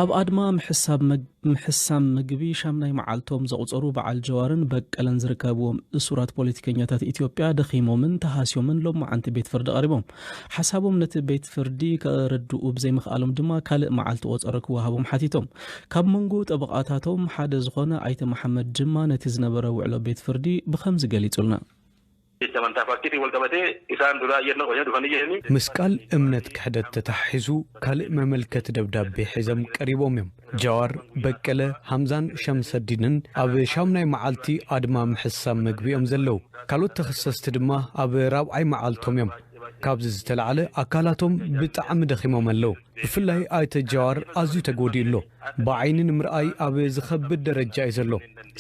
ኣብ ኣድማ ምሕሳብ መግ-፣ ምሕሳም ምግቢ ሻምናይ መዓልቶም ዘቑጸሩ በዓል ጀዋርን በቀለን ዝርከብዎም እሱራት ፖለቲከኛታት ኢትዮጵያ ደኺሞምን ተሃስዮምን ሎማዓንቲ ቤት ፍርዲ ቀሪቦም። ሓሳቦም ነቲ ቤት ፍርዲ ከረድኡ ብዘይምኽኣሎም ድማ ካልእ መዓልቲ ቆጸሮ ክወሃቦም ሓቲቶም። ካብ መንጎ ጠበቓታቶም ሓደ ዝኾነ ኣይተ መሓመድ ጅማ ነቲ ዝነበረ ውዕሎ ቤት ፍርዲ ብኸምዚ ገሊጹልና። Jecha amantaa faakkiitiin wal qabatee isaan duraa iyyannoo qabanii dhufanii jedhanii. ምስ ቃል እምነት ክሕደት ተተሓሒዙ ካልእ መመልከቲ ደብዳቤ ሒዞም ቀሪቦም እዮም። ጃዋር፣ በቀለ፣ ሃምዛን ሸምሰዲንን ኣብ ሻምናይ መዓልቲ ኣድማ ምሕሳብ ምግቢ እዮም ዘለዉ። ካልኦት ተኸሰስቲ ድማ ኣብ ራብዓይ መዓልቶም እዮም። ካብዚ ዝተላዕለ ኣካላቶም ብጣዕሚ ደኺሞም ኣለዉ። ብፍላይ ኣይተ ጃዋር ኣዝዩ ተጎዲኡ ኣሎ። ብዓይኒ ንምርኣይ ኣብ ዝኸብድ ደረጃ እዩ ዘሎ።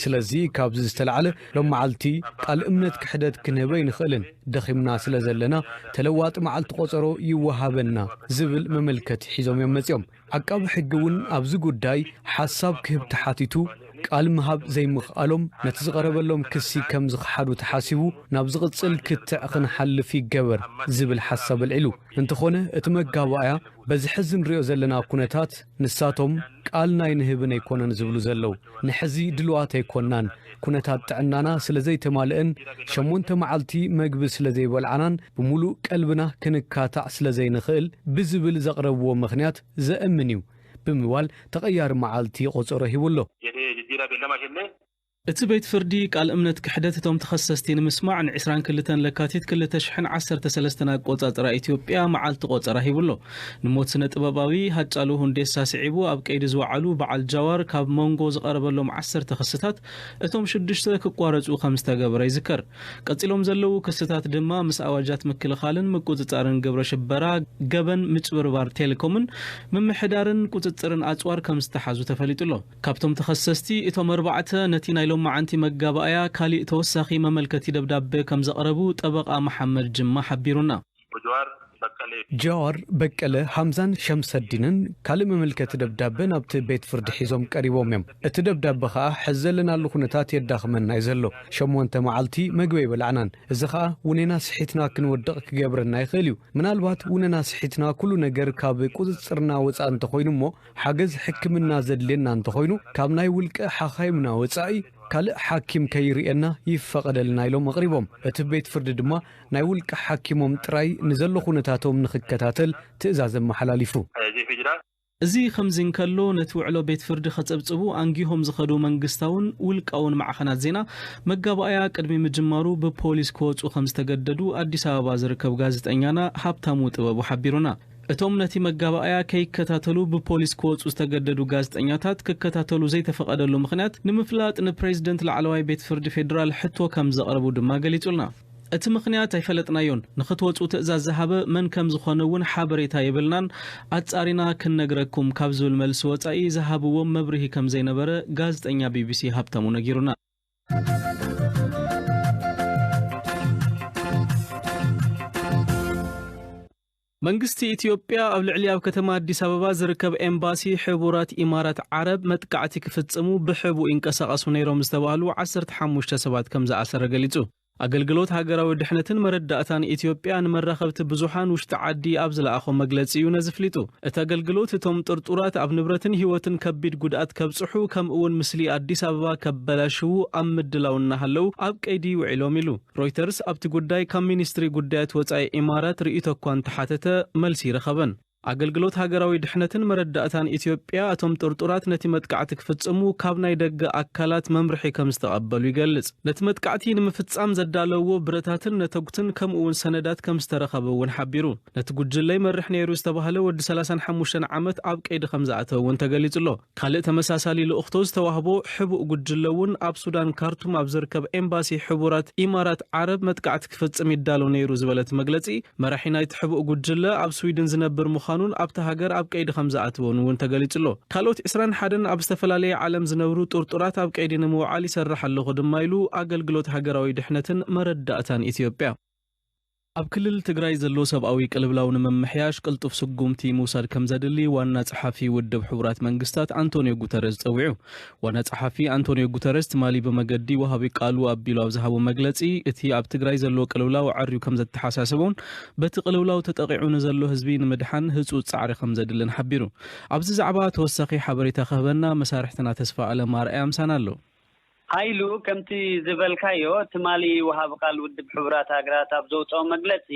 ስለዚ ካብዚ ዝተላዕለ ሎም መዓልቲ ቃል እምነት ክሕደት ክንህብ ኣይንኽእልን። ደኺምና ስለ ዘለና ተለዋጢ መዓልቲ ቆጸሮ ይወሃበና ዝብል መመልከቲ ሒዞም እዮም መጺኦም። ዓቃቢ ሕጊ እውን ኣብዚ ጉዳይ ሓሳብ ክህብ ተሓቲቱ ቃል ምሃብ ዘይምኽኣሎም ነቲ ዝቐረበሎም ክሲ ከም ዝኸሓዱ ተሓሲቡ ናብ ዝቕጽል ክትዕ ክንሓልፍ ይገበር ዝብል ሓሳብ ኣልዒሉ። እንተኾነ እቲ መጋባእያ በዚ ሕዚ ንሪኦ ዘለና ኩነታት ንሳቶም ቃል ናይ ንህብን ኣይኮነን ዝብሉ ዘለዉ። ንሕዚ ድልዋት ኣይኮናን። ኩነታት ጥዕናና ስለ ዘይተማልአን ሸሞንተ መዓልቲ መግቢ ስለ ዘይበልዓናን ብምሉእ ቀልብና ክንካታዕ ስለ ዘይንኽእል ብዝብል ዘቕረብዎ ምኽንያት ዘእምን እዩ ብምባል ተቐያሪ መዓልቲ ቆጸሮ ሂቡ ኣሎ። Jedhee jijjiiraa beellamaa kenne. እቲ ቤት ፍርዲ ቃል እምነት ክሕደት እቶም ተኸሰስቲ ንምስማዕ ን ዕስራን ክልተን ለካቲት ክልተ ሽሕን ዓሰርተ ሰለስተን ኣቆጻጽራ ኢትዮጵያ መዓልቲ ቆጸራ ሂቡ ኣሎ። ንሞት ስነ ጥበባዊ ሃጫሉ ሁንዴሳ ስዒቡ ኣብ ቀይዲ ዝወዓሉ በዓል ጃዋር ካብ መንጎ ዝቐረበሎም ዓሰርተ ክስታት እቶም ሽዱሽተ ክቋረጹ ከም ዝተገበረ ይዝከር። ቀጺሎም ዘለዉ ክስታት ድማ ምስ ኣዋጃት ምክልኻልን ምቁጽጻርን ግብረ ሽበራ፣ ገበን ምጭብርባር ቴሌኮምን ምምሕዳርን ቁጽጽርን ኣጽዋር ከም ዝተሓዙ ተፈሊጡ ኣሎ። ካብቶም ተኸሰስቲ እቶም ኣርባዕተ ነቲ ናይ ሎማዓንቲ መጋባእያ ካሊእ ተወሳኺ መመልከቲ ደብዳበ ከም ዘቕረቡ ጠበቓ መሓመድ ጅማ ሓቢሩና። Jawaar Baqqalee. ጃዋር፣ በቀለ፣ ሃምዛን ሸምሰዲንን ካልእ መመልከቲ ደብዳበ ናብቲ ቤት ፍርዲ ሒዞም ቀሪቦም እዮም። እቲ ደብዳበ ኸኣ ሕዚ ዘለናሉ ኩነታት የዳኽመና እዩ ዘሎ። ሸሞንተ መዓልቲ መግቢ ኣይበላዕናን። እዚ ኸኣ ውኔና ስሒትና ክንወድቕ ክገብረና ይኽእል እዩ። ምናልባት ውነና ስሒትና ኩሉ ነገር ካብ ቁጽጽርና ወጻኢ እንተኾይኑ እሞ ሓገዝ ሕክምና ዘድልየና እንተኾይኑ ካብ ናይ ውልቀ ሓኻይምና ወጻኢ ካልእ ሓኪም ከይርእየና ይፈቐደልና ኢሎም ኣቕሪቦም። እቲ ቤት ፍርዲ ድማ ናይ ውልቀ ሓኪሞም ጥራይ ንዘሎ ኩነታቶም ንኽከታተል ትእዛዝ ኣመሓላሊፉ። Jechuudha. እዚ ከምዚ እንከሎ ነቲ ውዕሎ ቤት ፍርዲ ከጸብጽቡ ኣንጊሆም ዝኸዱ መንግስታውን ውልቃውን ማዕኸናት ዜና መጋባእያ ቅድሚ ምጅማሩ ብፖሊስ ክወጹ ከም ዝተገደዱ ኣዲስ ኣበባ ዝርከብ ጋዜጠኛና ሃብታሙ ጥበቡ ሓቢሩና። እቶም ነቲ መጋባእያ ከይከታተሉ ብፖሊስ ክወጹ ዝተገደዱ ጋዜጠኛታት ክከታተሉ ዘይተፈቐደሉ ምኽንያት ንምፍላጥ ንፕሬዝደንት ላዕለዋይ ቤት ፍርዲ ፌዴራል ሕቶ ከም ዘቕረቡ ድማ ገሊጹልና። እቲ ምኽንያት ኣይፈለጥናዮን። ንኽትወጹ ትእዛዝ ዝሃበ መን ከም ዝኾነ እውን ሓበሬታ የብልናን። ኣጻሪና ክንነግረኩም ካብ ዝብል መልሲ ወጻኢ ዝሃብዎም መብርሂ ከም ዘይነበረ ጋዜጠኛ ቢቢሲ ሃብታሙ ነጊሩና። መንግስቲ ኢትዮጵያ ኣብ ልዕሊ ኣብ ከተማ ኣዲስ ኣበባ ዝርከብ ኤምባሲ ሕቡራት ኢማራት ዓረብ መጥቃዕቲ ክፍጽሙ ብሕቡእ ይንቀሳቐሱ ነይሮም ዝተባህሉ ዓሰርተ ሓሙሽተ ሰባት ከም ዝኣሰረ ገሊጹ። ኣገልግሎት ሃገራዊ ድሕነትን መረዳእታን ኢትዮጵያ ንመራኸብቲ ብዙሓን ውሽጢ ዓዲ ኣብ ዝለኣኾ መግለጺ እዩ ነዚ ኣፍሊጡ። እቲ ኣገልግሎት እቶም ጥርጡራት ኣብ ንብረትን ህይወትን ከቢድ ጉድኣት ከብጽሑ ከምኡ እውን ምስሊ ኣዲስ ኣበባ ከበላሽዉ ኣብ ምድላው እናሃለዉ ኣብ ቀይዲ ውዒሎም ኢሉ። ሮይተርስ ኣብቲ ጉዳይ ካብ ሚኒስትሪ ጉዳያት ወጻኢ ኢማራት ርእይቶ እኳ እንተሓተተ መልሲ ይረኸበን። ኣገልግሎት ሃገራዊ ድሕነትን መረዳእታን ኢትዮጵያ እቶም ጥርጡራት ነቲ መጥቃዕቲ ክፍጽሙ ካብ ናይ ደገ ኣካላት መምርሒ ከም ዝተቐበሉ ይገልጽ። ነቲ መጥቃዕቲ ንምፍጻም ዘዳለውዎ ብረታትን ነተጉትን ከምኡ እውን ሰነዳት ከም ዝተረኸበ እውን ሓቢሩ። ነቲ ጉጅለ ይመርሕ ነይሩ ዝተባህለ ወዲ ሰላሳን ሓሙሽተን ዓመት ኣብ ቀይዲ ከም ዝኣተወ እውን ተገሊጹ ኣሎ። ካልእ ተመሳሳሊ ልኡኽቶ ዝተዋህቦ ሕቡእ ጉጅለ እውን ኣብ ሱዳን ካርቱም ኣብ ዝርከብ ኤምባሲ ሕቡራት ኢማራት ዓረብ መጥቃዕቲ ክፍጽም ይዳሎ ነይሩ ዝበለ እቲ መግለጺ፣ መራሒ ናይቲ ሕቡእ ጉጅለ ኣብ ስዊድን ዝነብር ምዃኑን ኣብታ ሃገር ኣብ ቀይዲ ከም ዝኣተወን እውን ተገሊጹ ኣሎ። ካልኦት ዕስራን ሓደን ኣብ ዝተፈላለየ ዓለም ዝነብሩ ጥርጡራት ኣብ ቀይዲ ንምውዓል ይሰርሕ ኣለኹ ድማ ኢሉ ኣገልግሎት ሃገራዊ ድሕነትን መረዳእታን ኢትዮጵያ። ኣብ ክልል ትግራይ ዘሎ ሰብኣዊ ቅልብላው ንምምሕያሽ ቅልጡፍ ስጉምቲ ምውሳድ ከም ዘድሊ ዋና ጸሓፊ ውድብ ሕቡራት መንግስታት ኣንቶኒዮ ጉተረዝ ጸዊዑ። ዋና ጸሓፊ ኣንቶኒዮ ጉተረዝ ትማሊ ብመገዲ ወሃቢ ቃሉ ኣቢሉ ኣብ ዝሃቦ መግለጺ፣ እቲ ኣብ ትግራይ ዘሎ ቅልብላው ዓርዩ ከም ዘተሓሳሰቦን በቲ ቅልብላው ተጠቒዑ ንዘሎ ህዝቢ ንምድሓን ህጹጽ ጻዕሪ ከም ዘድልን ሓቢሩ። ኣብዚ ዛዕባ ተወሳኺ ሓበሬታ ክህበና መሳርሕትና ተስፋ ኣለም ኣርኣያ ምሳና ኣሎ። ሃይሉ፣ ከምቲ ዝበልካዮ፣ ትማሊ ወሃቢ ቃል ውድብ ሕቡራት ሃገራት ኣብ ዘውፅኦ መግለፂ፣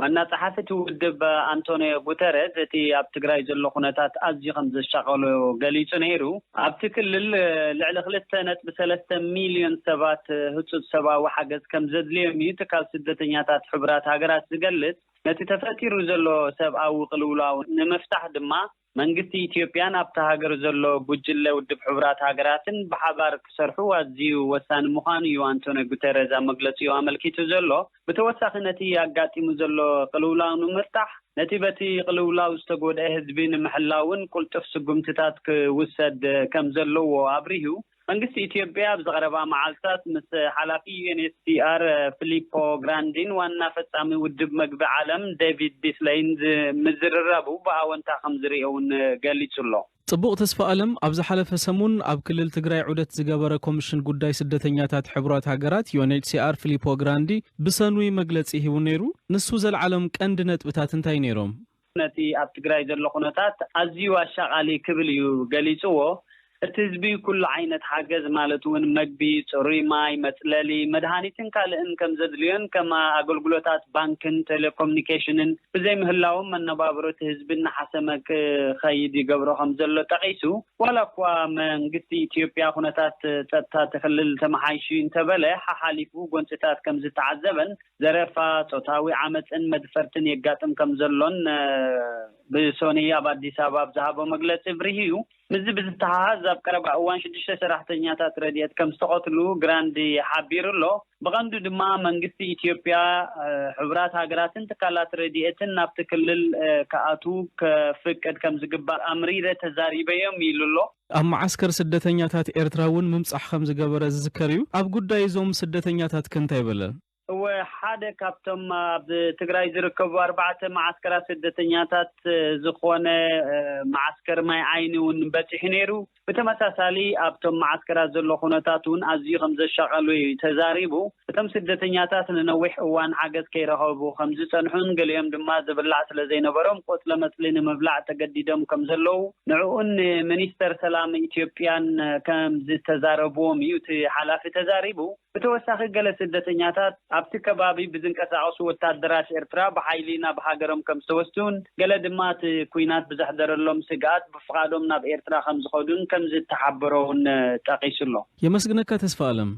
ዋና ጸሓፊ እቲ ውድብ ኣንቶኒዮ ጉተረዝ እቲ ኣብ ትግራይ ዘሎ ኩነታት ኣዝዩ ከም ዘሻቐሎ ገሊጹ ነይሩ። ኣብቲ ክልል ልዕሊ ክልተ ነጥቢ ሰለስተ ሚልዮን ሰባት ህጹጽ ሰብኣዊ ሓገዝ ከም ዘድልዮም እዩ ትካል ስደተኛታት ሕቡራት ሃገራት ዝገልጽ። ነቲ ተፈጢሩ ዘሎ ሰብኣዊ ቅልውላው ንምፍታሕ ድማ መንግስቲ ኢትዮጵያን ኣብታ ሃገር ዘሎ ጉጅለ ውድብ ሕቡራት ሃገራትን ብሓባር ክሰርሑ ኣዝዩ ወሳኒ ምዃኑ እዩ ኣንቶኒ ጉተረዝ ኣብ መግለጺኡ ኣመልኪቱ ዘሎ። ብተወሳኺ ነቲ ኣጋጢሙ ዘሎ ቅልውላው ንምፍታሕ ነቲ በቲ ቅልውላው ዝተጎድአ ህዝቢ ንምሕላውን ቅልጡፍ ስጉምትታት ክውሰድ ከም ዘለዎ ኣብሪሁ። መንግስቲ ኢትዮጵያ ኣብ ዝቐረባ መዓልታት ምስ ሓላፊ ዩ ኤን ኤች ሲ ኣር ፊሊፖ ግራንዲን ዋና ፈጻሚ ውድብ መግቢ ዓለም ዴቪድ ቢስለይን ምዝርራቡ ብኣወንታ ከም ዝርእዮ እውን ገሊጹ ኣሎ። ጽቡቕ ተስፋ ኣለም ኣብ ዝሓለፈ ሰሙን ኣብ ክልል ትግራይ ዑደት ዝገበረ ኮሚሽን ጉዳይ ስደተኛታት ሕቡራት ሃገራት ዩ ኤን ኤች ሲ ኣር ፊሊፖ ግራንዲ ብሰኑይ መግለጺ ሂቡ ነይሩ። ንሱ ዘልዓሎም ቀንዲ ነጥብታት እንታይ ነይሮም? ነቲ ኣብ ትግራይ ዘሎ ኩነታት ኣዝዩ ኣሻቓሊ ክብል እዩ ገሊጽዎ። እቲ ህዝቢ ኩሉ ዓይነት ሓገዝ ማለት እውን መግቢ፣ ጽሩይ ማይ፣ መጽለሊ፣ መድሃኒትን ካልእን ከም ዘድልዮን ከም ኣገልግሎታት ባንክን ቴሌኮሙኒኬሽንን ብዘይምህላዎም መነባብሮ እቲ ህዝቢ እናሓሰመ ክኸይድ ይገብሮ ከም ዘሎ ጠቒሱ፣ ዋላ እኳ መንግስቲ ኢትዮጵያ ኩነታት ጸጥታ እቲ ክልል ተመሓይሹ እንተበለ ሓሓሊፉ ጎንፅታት ከም ዝተዓዘበን ዘረፋ፣ ጾታዊ ዓመፅን መድፈርትን የጋጥም ከም ዘሎን ብሶኒ ኣብ ኣዲስ ኣበባ ኣብ ዝሃቦ መግለፂ ብሪሂ እዩ። ምስዚ ብዝተሓሓዝ ኣብ ቀረባ እዋን ሽዱሽተ ሰራሕተኛታት ረድኤት ከም ዝተቐትሉ ግራንዲ ሓቢሩ ኣሎ። ብቐንዱ ድማ መንግስቲ ኢትዮጵያ ሕቡራት ሃገራትን ትካላት ረድኤትን ናብቲ ክልል ክኣትዉ ከፍቅድ ከም ዝግባእ ኣምሪረ ተዛሪበዮም ኢሉ ኣሎ። ኣብ መዓስከር ስደተኛታት ኤርትራ እውን ምብጻሕ ከም ዝገበረ ዝዝከር እዩ። ኣብ ጉዳይ እዞም ስደተኛታት ከ እንታይ በለ? እወ፣ ሓደ ካብቶም ኣብ ትግራይ ዝርከቡ ኣርባዕተ መዓስከራት ስደተኛታት ዝኾነ መዓስከር ማይ ዓይኒ እውን በፂሑ ነይሩ። ብተመሳሳሊ ኣብቶም መዓስከራት ዘሎ ኩነታት እውን ኣዝዩ ከም ዘሻቐሉ እዩ ተዛሪቡ። እቶም ስደተኛታት ንነዊሕ እዋን ሓገዝ ከይረኸቡ ከም ዝፀንሑን ገሊኦም ድማ ዝብላዕ ስለ ዘይነበሮም ቆፅለ መፅሊ ንምብላዕ ተገዲዶም ከም ዘለዉ ንዕኡን ንሚኒስተር ሰላም ኢትዮጵያን ከም ዝተዛረብዎም እዩ እቲ ሓላፊ ተዛሪቡ። ብተወሳኺ ገለ ስደተኛታት ኣብቲ ከባቢ ብዝንቀሳቐሱ ወታደራት ኤርትራ ብሓይሊ ናብ ሃገሮም ከም ዝተወስዱን ገለ ድማ እቲ ኲናት ብዘሕደረሎም ስግኣት ብፍቓዶም ናብ ኤርትራ ከም ዝኸዱን ከም ዝተሓበሮ እውን ጠቒሱ ኣሎ። የመስግነካ ተስፋ ኣለም።